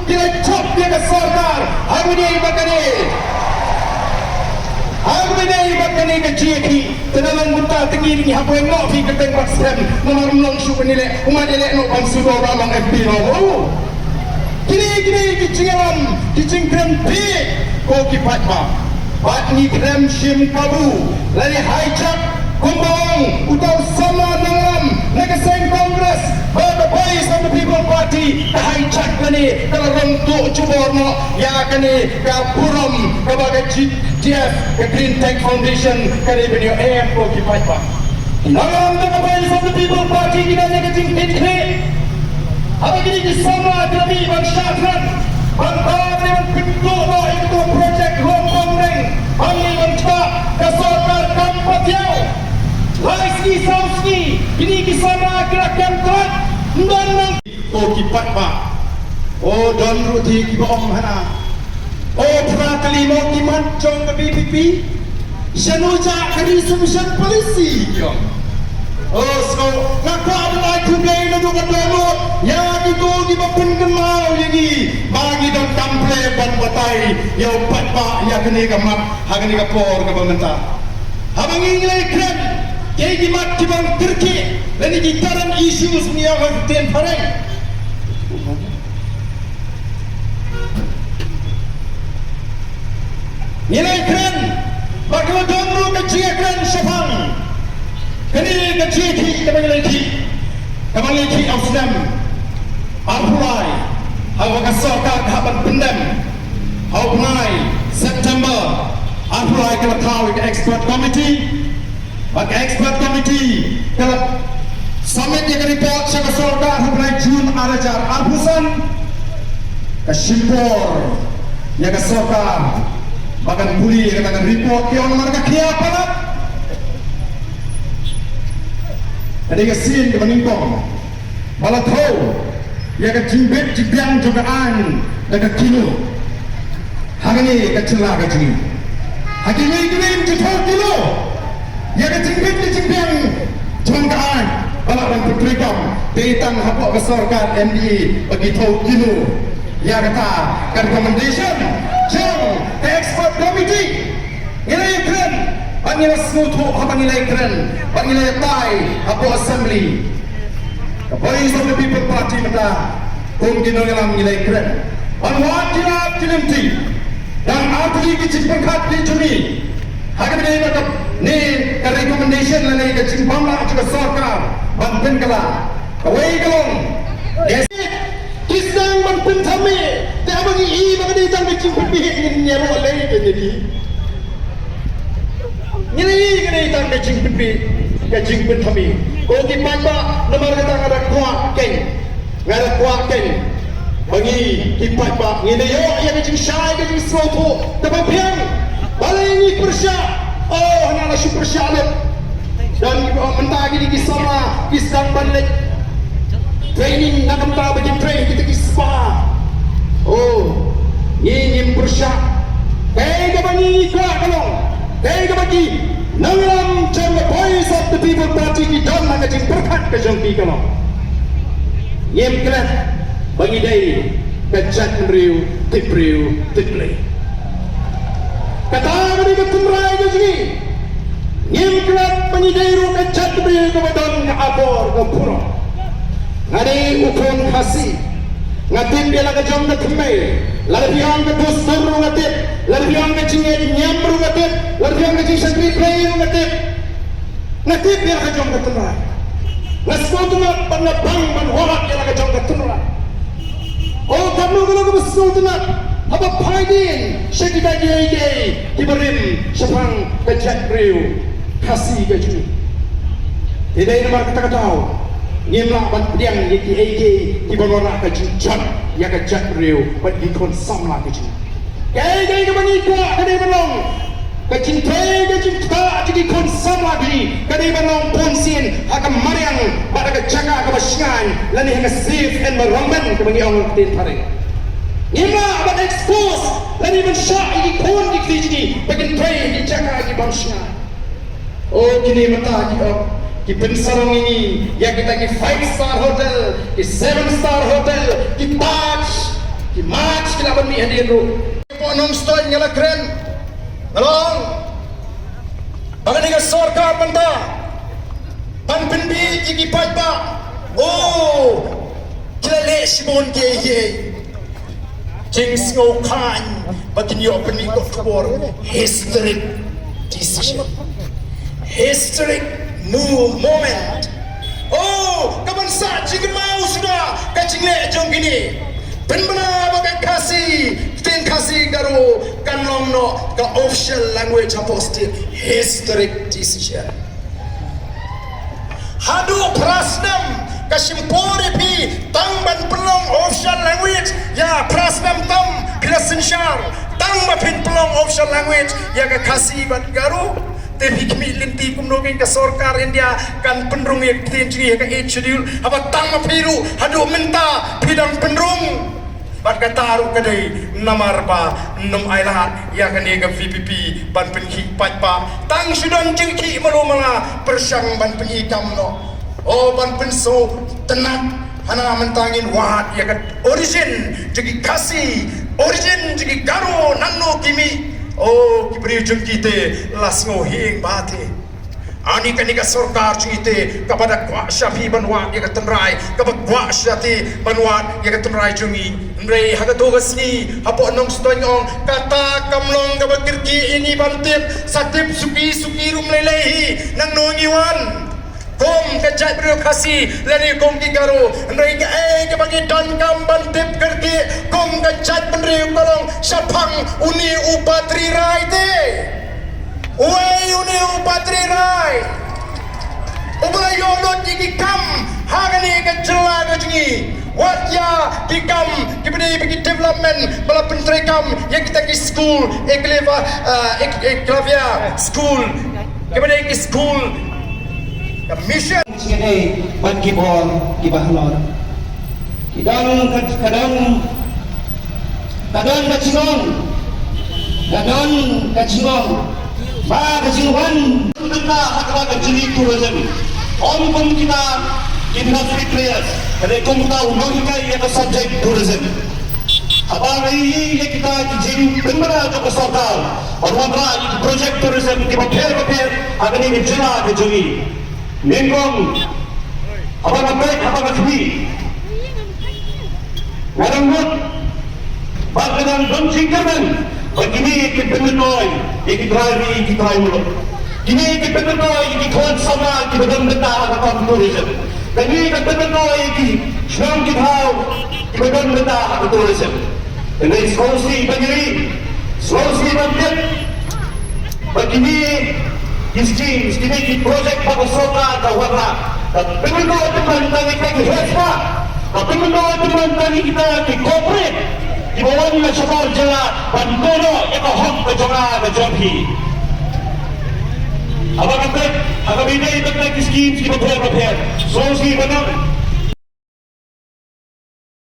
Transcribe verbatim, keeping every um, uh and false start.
Ki la jop ïa ka sorkar ha kane bad kane. Ha kane bad kane ka jingïakhih. Te na long mynta te ngi ngi hap weng noh phi kyrteng bad skhem. Namar ym long shuh ban ïaleh, u mat ïaleh noh ban sudor ba long M P noh. Oh. Kine kine ki jingïalam ki jingkren phi ko ki paidbah. Bad ngi khlem shim kabu lane hijack kumba ong uta u samla nongïalam na ka seng Congress ba ka Voice of the People Party ka hijack lane ka la rong tuh jubor noh ïa kane ka burom kaba ka G T F, ka Green Tech Foundation ka dei ban ïoh em ko ki paidbah. Nongïalam na ka Voice of the People Party ki don ïa ka jingkitkhlieh. Haba kine ki samla ki la mih ban shah kren ban ban ban pynduh noh ïa ka projek Long Bong Reng ban mih ban kah ka sorkar kam patiaw. Lai sngi saw sngi kine ki samla ki la kem krat. Ndon nang ko ki paidbah. O don ruh ki ba ong hana. O phra tylli mo ki mat jong ka V P P. Shano ja ka reservation policy jong. O so nga kwah ban ai khublei na ka dohnud ïa kito ki ba pynkynmaw ïa ngi ba ngi donkam pyrshah ban batai ïa u paidbah ïa kane ka mat ha kane ka por kaba mynta. Haba ngi ngi leh kren ki mat ki ban kyrkieh lane ki current issues ngi ïa ka ktien phareng. Ngi leh kren ba ka la don ruh ka jingkren shaphang kane ka jingkhih kaba ngi leh khih kaba ngi leh khih ha u snem arphew lai ha kaba ka sorkar ka hap ban pyndem ha u bnai September arphew lai ka la thaw ïa ka expert committee. Bad ka expert committee ka la submit ïa ka report sha ka sorkar ha u bnai June ar hajar arphew san. Ka shim por ïa ka sorkar ba kan pule ïa kata ka report, ki ong namar ka khia palat. Ka dei ka sien kaba nyngkong ba la thew ïa ka jingbit jingbiang jong ka aiñ da ka kino. Ha kane ka jylla ka jong ngi, ha kine ki rim ki thew kino ïa ka jingbit ka jingbiang jong ka aiñ ba la ban pyntrei kam. Te tang hapoh ka sorkar M D A ba ki thew kino ïa kata ka recommendation jong ka expert committee. Ngi la ïakren bad ngi la sngewthuh haba ngi la ïakren bad ngi la ïatai hapoh assembly. Ka Voice of the People Party mynta kum ki nongïalam ngi la ïakren ban wad ki lad ki lynti. Dang artylli ki jingpyrkhat ki jong ngi ha kaba ïadei bad kane ka recommendation lane ka jingbam lah jong ka sorkar ban pynkylla. Kawei ka long, ki sdang ban pynthame. Te haba ngi i ba ka dei tang ka jingpynbieit ngin ïaroh lei ka ngi. Ngi la i ka dei tang ka jingpynbieit, ka jingpynthame. Ko ki paidbah, namar kata nga da kwah keiñ, nga da kwah keiñ ba ngi ki paidbah ngin da ïoh ïa ka jingshai ka jingsngewthuh kaba biang. Balei ngi pyrshah? Oh, hana la shu pyrshah lut. Don kiba ong mynta kine ki samla ki sdang ban leit training na ka bynta ba kin trei kita ki spa. Oh, ngi ngim pyrshah. Kaei kaba ngi kwah ka long, kaei kaba ki nongïalam jong ka Voice of the People Party ki don ha ka jingpyrkhat ka jong ki ka long, ngim klet ba ngi dei ka jaitbynriew tip briew tip Blei. Kata ka dei ka tynrai ka jong ngi. Ngim klet ba ngi dei ruh ka jaitbynriew kaba don ka akor ka burom. Nga dei u khun Khasi. Nga tip ïa la ka jong ka thymmei. Lada phi ong ka dustur ruh nga tip. Lada phi ong ka jingngeit niam ruh nga tip. Lada phi ong ka jingshakri Blei ruh nga tip. Nga tip ïa la ka jong ka tynrai. Nga sngewtynnat bad nga bang ban wallam ïa la ka jong ka tynrai. O katno katno kaba sngewtynnat haba phai dien sha kita kiei kiei kiba rim shaphang ka jaitbynriew Khasi ka jong ngi. Te dei namar kata ka daw ngim lah ban pdiang ïa kiei kiei kiba wanrah ka jingjot ïa ka jaitbynriew bad ki khun samla ka jong ngi. Kaei kaei kaba ngi kwah ka dei ban long ka jingtrei ka jingktah jong ki khun samla ka jong ngi ka dei ban long bunsien ha ka mariang bad ha ka jaka kaba shngaiñ lane ha ka safe environment kaba ngi ong ha ka ktien phareng. Ngim lah ban expose lane ban shah ïa ki khun ki kti jong ngi ba kin trei ha ki jaka ki bym shngaiñ. O kine mynta ki ong ki pynsarong ïa ngi ïa kita ki five star hotel, ki seven star hotel, ki Taj, March ki la ban mih hadien ruh. Hapoh Nongstoiñ nga la kren. Nga la ong ba kane ka sorkar mynta ban pynbiej ïa ki paidbah. Oh, ki la leh shibun kiei kiei. Jingsngewkhlaiñ ba kin ïoh pynmih kot khubor. Historic decision. Historic mo-, moment. Oh, ka ban sah jingkynmaw suda ka jingleh jong kine. Pynbna ba ka Khasi, ktien Khasi Garo kan long noh ka official language hapoh state. Historic decision. Haduh phra snem ka shim por ïa phi tang ban pynlong official language ïa phra snem tam phi la synshar tang ba phin pynlong official language ïa ka Khasi bad Garo. Te phi khmih lynti kumno kein ka sorkar India kan pynrung ïa ka ktien jong ngi ha ka Eighth Schedule haba tang ma phi ruh haduh mynta phi dang pynrung. Bad kata ruh ka dei namar ba ym ai lad ïa kane ka V P P ban pynkhih paidbah. Tang shu don jingkhih malu mala pyrshang ban pyni kam noh. O ban pynsngewtynnat hana mynta ngin wad ïa ka origin jong ki Khasi, origin jong ki Garo, nangno ki mih. O ki briew jong ki te la sngew hiing ba te. Ani kane ka sorkar jong ngi te kaba da kwah sha phi ban wad ïa ka tynrai, kaba kwah sha te ban wad ïa ka tynrai jong ngi. Hynrei ha kato ka sngi hapoh Nongstoiñ ong kata kam long kaba kyrkieh ïa ngi ban tip, sa tip suki suki ruh ym lei lei hi nangno ngi wan. Kum ka jaitbynriew Khasi lane kum ki Garo, hynrei kaei kaba ngi donkam ban tip kyrkieh kum ka jaitbynriew ka long shaphang une u Bah Trirai te. Uei une u Bah Trirai uba la ïoh lut ïa ki kam ha kane ka jylla ka jong ngi. Wat ïa ki kam kiba dei ba ki development ba la pyntreikam ïa kita ki school, Ekleva, ah, Ek-, Eklavya school, kiba dei ki school ka mission. Kine bad ki bor kiba halor. Ki don ka, ka don, ka don ka jingong. Ka don ka jingong. Ba ka jingwan. Kita ha kata ka jingïaid tourism. Ym kum kita industry players. Hynrei kum kita u nonghikai ïa ka subject tourism. Haba ngi ïohi ïa kita ki jingpynbna jong ka sorkar ban wanrah ïa ki project tourism kiba pher bapher ha kane ka jylla ka jong ngi. Nyngkong, haba nga peit, haba nga khmih, nga dang mut ba ka dang don jingkyrmen ba kine ki pynmyntoi ïa ki trai ri, ki trai muluk. Kine ki pynmyntoi ïa ki khun samla kiba don bynta ha ka kam tourism. Kine ki pynmyntoi ïa ki shnong ki thaw kiba don bynta ha ka tourism. Hynrei sngewsih ban ïohi, sngewsih ban tip ba kine ki schemes, kine ki project ba ka sorkar ka wanrah, ka pynmyntoi pynban tang ïa kita ki heh spah, ka pynmyntoi pynban tang ïa kita ki corporate kiba wan na shabar jylla ban kynnoh ïa ka hok ka jong nga ka jong phi. Haba nga peit, haba nga ïohi ïa kita ki schemes kiba pher bapher, sngewsih ban ong